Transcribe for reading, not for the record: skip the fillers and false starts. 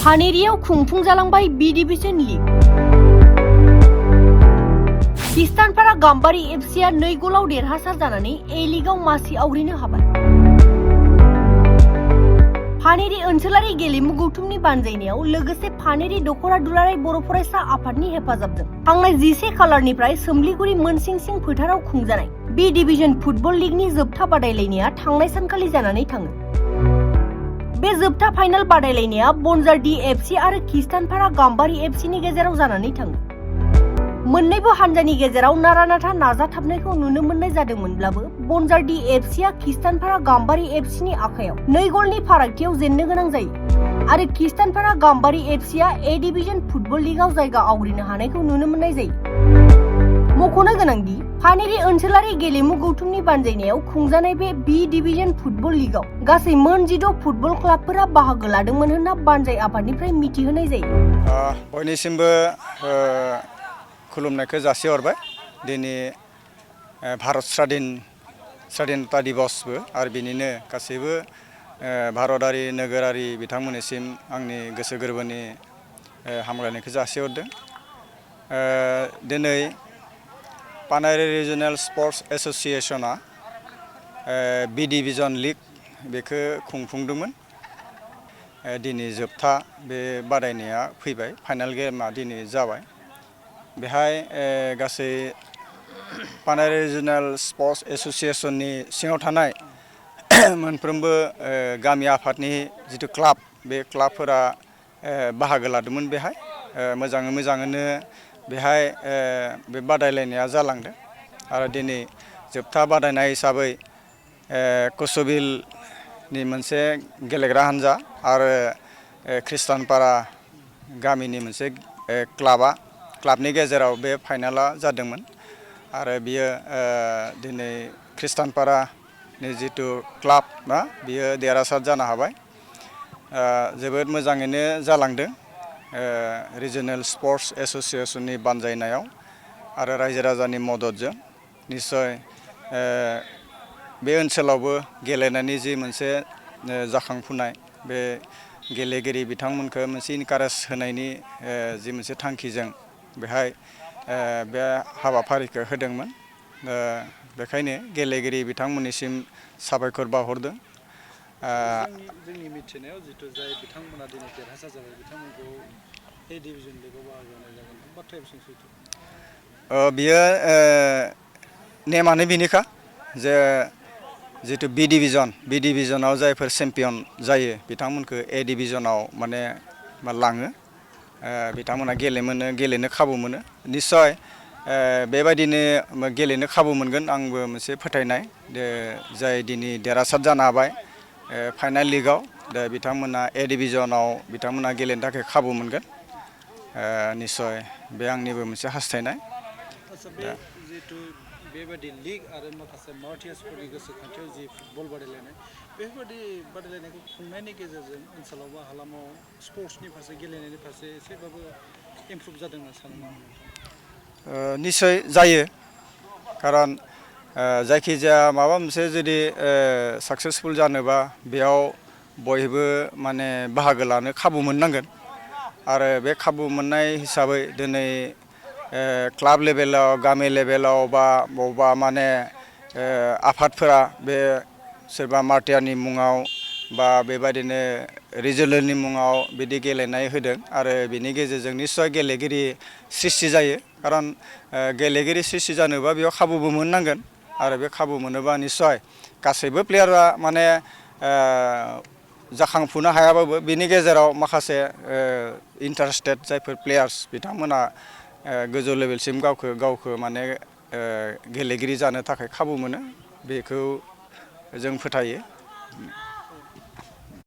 फानेरियाव खुंफुंजालांबाय बी division league. खृष्टानपारा गाम्बारि एफसीआ 2 गलाव देरहासार जानानै ए लीगआव मासि आवग्रिनो हाबाय। फानेरि ओनसोलारि गेलेमु गौथुमनि बानजायनायाव लोगोसे फानेरि दख'रा दुलाराय बर' फरायसा आफादनि हेफाजाबजों थांनाय 14 खालारनिफ्राय सोमलिगुरि मोनसिंसिं फोथाराव खुंजानाय बी डिविजन फुटबल लीगनि जोबथा बादायलायनाया थांनाय सानखालि जानानै थाङो। बे जोबथा फाइनाल बादायलायनाया बनजार डी एफसी आरो खृष्टानपारा गाम्बारि एफसीनि गेजेराव जानानै थाङो। मोन्नैबो हानजानि गेजेराव नारा-नाथा नाजाथाबनायखौ नुनो मोननाय जादोंमोनब्लाबो बनजार डी एफसीआ खृष्टानपारा गाम्बारि एफसीनि आखायाव 2 गलनि फारागथियाव जेननो गोनां जायो आरो खृष्टानपारा गाम्बारि एफसीआ ए डिविजन फुटबल लीगआव जायगा आवग्रिनो हानायखौ नुनो मोननाय जायो। मख'नो गोनांदि फानेरि ओनसोलारि गेलेमु गौथुमनि बानजायनायाव खुंजानाय बे बी डिविजन फुटबल लीगआव गासै मोन 16 फुटबल क्लाबफोरा बाहागो लादोंमोन होनना बानजाय आफादनिफ्राय मिथिहोनाय जायो। बयनिसिमबो खुलुमनायखौ जासिहरबाय। दिनै भारत स्वाधीनता दिवसबो आरो बिनिनो गासैबो भारतारि नोगोरारि बिथांमोननिसिम आंनि गोसो गोरबोनि हामलायनायखौ जासिहरदों। दिनै पानेरि रिजनेल स्पर्ट्स एसोसिएशना बी डिविजन लीग बेखौ खुंफुंदोंमोन। दिनै जोबथा बे बादायनाया फैबाय, फाइनाल गेमा दिनै जाबाय। बेहाय गासै पानेरि रिजनेल स्पर्ट्स एसोसिएशननि सिङाव थानाय मोनफ्रोमबो गामि आफादनि जिथु क्लाब, बे क्लाबफोरा बाहागो लादोंमोन। बेहाय मोजाङैनो बेहाय बे बादायलायनाया जालांदों आरो दिनै जोबथा बादायनाय हिसाबै कसुबिलनि मोनसे गेलेग्रा हान्जा आरो खृष्टानपारा गामिनि मोनसे क्लाबनि गेजेराव बे फाइनाला जादोंमोन आरो बियो दिनै खृष्टानपारानि जिथु क्लाब ना बियो देरहासार जानो हाबाय। जोबोद मोजाङैनो जालांदों रिजनेल स्पर्ट्स एसोसिएशननि बानजायनायाव आरो रायजो राजानि मददजों। निस्सय बे ओनसोलावबो गेलेनायनि जि मोनसे जाखांफुनाय, बे गेलेगिरि बिथांमोनखौ मोनसे इनकारेज होनायनि जि मोनसे थांखिजों बेहाय बे हाबाफारिखौ होदोंमोन। बेखायनो गेलेगिरि बिथांमोननिसिम साबायखर बावहरदों। जोंनि मिथिनायाव जिथु जाय बिथांमोना दिनै देरहासार जाबाय बिथांमोनखौ ए डिभिजन लीगआव बाहागो होनाय जागोन, बाथ्राया बेसेबां सैथो? बियो नेमानो बेनोखा जे जिथु बी डिभिजनाव जायफोर चेम्पियन जायो बिथांमोनखौ ए डिभिजनाव माने लाङो। बिथांमोना गेलेनो खाबु मोनो। निस्सय बेबायदिनो गेलेनो खाबु मोनगोन आंबो मोनसे फोथायनाय। जाय दिनै देरहासार जानो हाबाय फाइनाल लीगआव, दा बिथांमोना ए डिभिजनाव बिथांमोना गेलेनो थाखाय खाबु मोनगोन। निस्सय बे आंनिबो मोनसे हास्थायनाय। बे जिथु बेबायदि लीग आरो माखासे मार्टियार्सफोरनि गोसोखांथियाव जि फुटबल बादायलायनाय, बेफोरबायदि बादायलायनायखौ खुंनायनि गेजेरजों ओनसोलाव बा हालामाव स्पर्ट्सनि फारसे, गेलेनायनि फारसे एसेबाबो इमप्रुभ जादों होनना सानो नामा? निस्सय जायो। खारन जायखिजाया माबा मोनसे जुदि साक्सेसफुल जानोबा बेयाव बयबो माने बाहागो लानो खाबु मोननांगोन आरो बे खाबु मोननाय हिसाबै दिनै क्लाब लेभेलाव, गामि लेभेलाव बा बबावबा माने आफादफोरा बे सोरबा मार्टियारनि मुङाव बा बेबायदिनो रिजनेलनि मुङाव बिदि गेलेनाय होदों आरो बिनि गेजेरजों निस्सय गेलेगिरि सृष्टि जायो। खारन गेलेगिरि सृष्टि जानोबा बेयाव खाबुबो मोननांगोन आरो बे खाबु मोनोबा निस्सय गासैबो प्लेयारा माने जाखांफुनो हायाबाबो बिनि गेजेराव माखासे इन्टारेस्टेड जायफोर प्लेयार्स बिथांमोना गोजौ लेभेलसिम गावखौ माने गेलेगिरि जानो थाखाय खाबु मोनो, बेखौ जों फोथायो।